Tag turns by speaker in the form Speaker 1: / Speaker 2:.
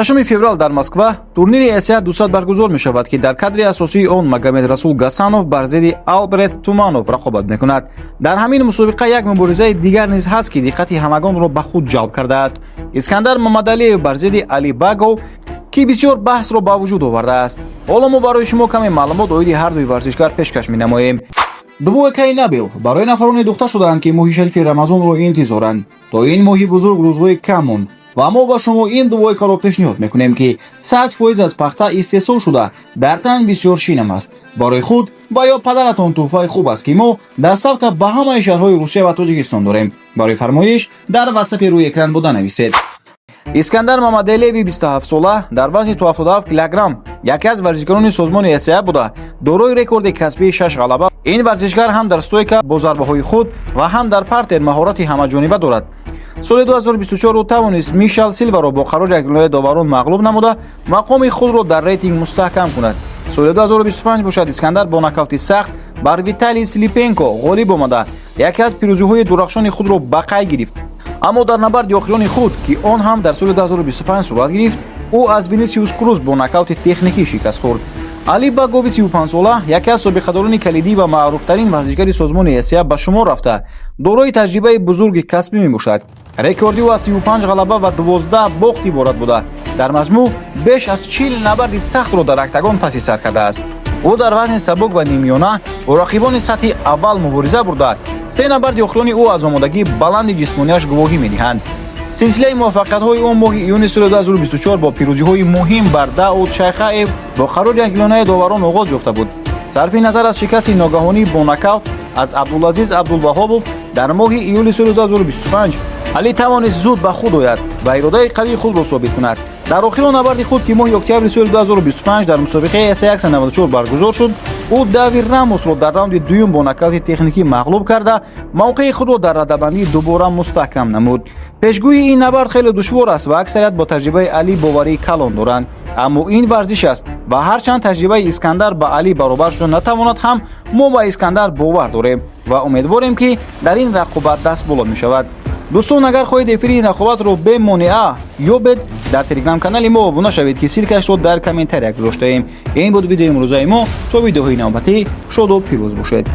Speaker 1: 6 феврал дар Москва турнири ASA 200 баргузор мешавад, ки дар кадри асосии он Магомед Расул Гасанов бар зидди Алберт Туманов рақобат мекунад. Дар ҳамин мусобиқа як муборизаи дигар низ ҳаст, ки диққати ҳамагонро ба худ ҷалб кардааст: Искандар Мамадалиев бар зидди Али Багов, ки бисёр баҳсро ба вуҷуд овардааст. Ҳоло мо барои шумо каме маълумот оиди ҳардуи варзишгар пешкаш менамоем. Двойкаи Набел барои нафароне духта шудаанд, ки моҳи шарифи Рамазонро интизоранд. То ин моҳи бузург рӯзҳои кам монд ва мо ба шумо ин двойкаро пешниҳод мекунем, ки 100% аз пахта истеҳсол шуда, дар тан бисёр шинам аст. Барои худ ва ё падаратон тӯҳфаи хуб аст, ки мо доставка ба ҳамаи шаҳрҳои Русия ва Тоҷикистон дорем. Барои фармоиш дар Ватсапи рӯи экран буда нависед. Искандар Мамаделеви 27-сола дар вазни то 77 килограмм яке аз варзишгарони созмони ASA буда, дорои рекорди касбии шаш ғалаба. Ин варзишгар ҳам дар стойка бо зарбаҳои худ ва ҳам дар партер маҳорати ҳамаҷониба дорад. Соли 2024 ӯ тавонист Мишал Силваро бо қарори якдилонаи доварон мағлуб намуда, мақоми худро дар рейтинг мустаҳкам кунад. Соли 2025 бошад, Искандар бо нокаути сахт бар Виталий Слипенко ғолиб омада, яке аз пирӯзиҳои дурахшони худро ба қайд гирифт. Аммо дар набарди охирони худ, ки он ҳам дар соли 2025 сурат гирифт, ӯ аз Винисиус Круз бо нокаути техникӣ шикаст хӯрд. Али Багови 35-сола яке аз собиқадорони калидӣ ва маъруфтарин варзишгари созмони ASA ба шумор рафта, дорои таҷрибаи бузурги касбӣ мебошад. Рекорди ӯ аз 35 ғалаба ва 12 бохт иборат буда, дар маҷмӯъ беш аз 40 набарди сахтро дар октагон паси сар кардааст. Ӯ дар вазни сабук ва ниммиёна бо рақибони сатҳи аввал мубориза бурда, се набарди охирони ӯ аз омодагии баланди ҷисмонияш гувоҳӣ медиҳанд. Силсилаи муваффақиятҳои ӯ моҳи июни соли 2024 бо пирӯзиҳои муҳим бар Дауд Шайхаев бо қарори якдилонаи доварон оғоз ёфта буд. Сарфи назар аз шикасти ногаҳонӣ бо нокаут аз Абдулазиз Абдулваҳобов дар моҳи июли соли 2025, Али тавонист зуд ба худ ояд ва иродаи қавии худро собит кунад. Дар охирон набарди худ, ки моҳи октябри соли 2025 дар мусобиқаи ASA 194 баргузор шуд, ӯ Дави Рамосро дар раунди дуюм бо нокаути техникӣ мағлуб карда, мавқеи худро дар радабандӣ дубора мустаҳкам намуд. Пешгӯии ин набард хеле душвор аст ва аксарият бо таҷрибаи Алӣ боварии калон доранд, аммо ин варзиш аст ва ҳарчанд таҷрибаи Искандар ба Алӣ баробар шуда натавонад ҳам, мо ба Искандар бовар дорем ва умедворем, ки дар ин рақобат дастболо мешавад. Дӯстон, агар хоҳед эфири ин рақобатро бемонеа ёбед, дар Телеграм-канали мо обуна шавед, ки ссылкашро дар комментария гузоштаем. Ин буд видеои имрӯзаи мо. То видеоҳои навбатӣ шоду пирӯз бошед.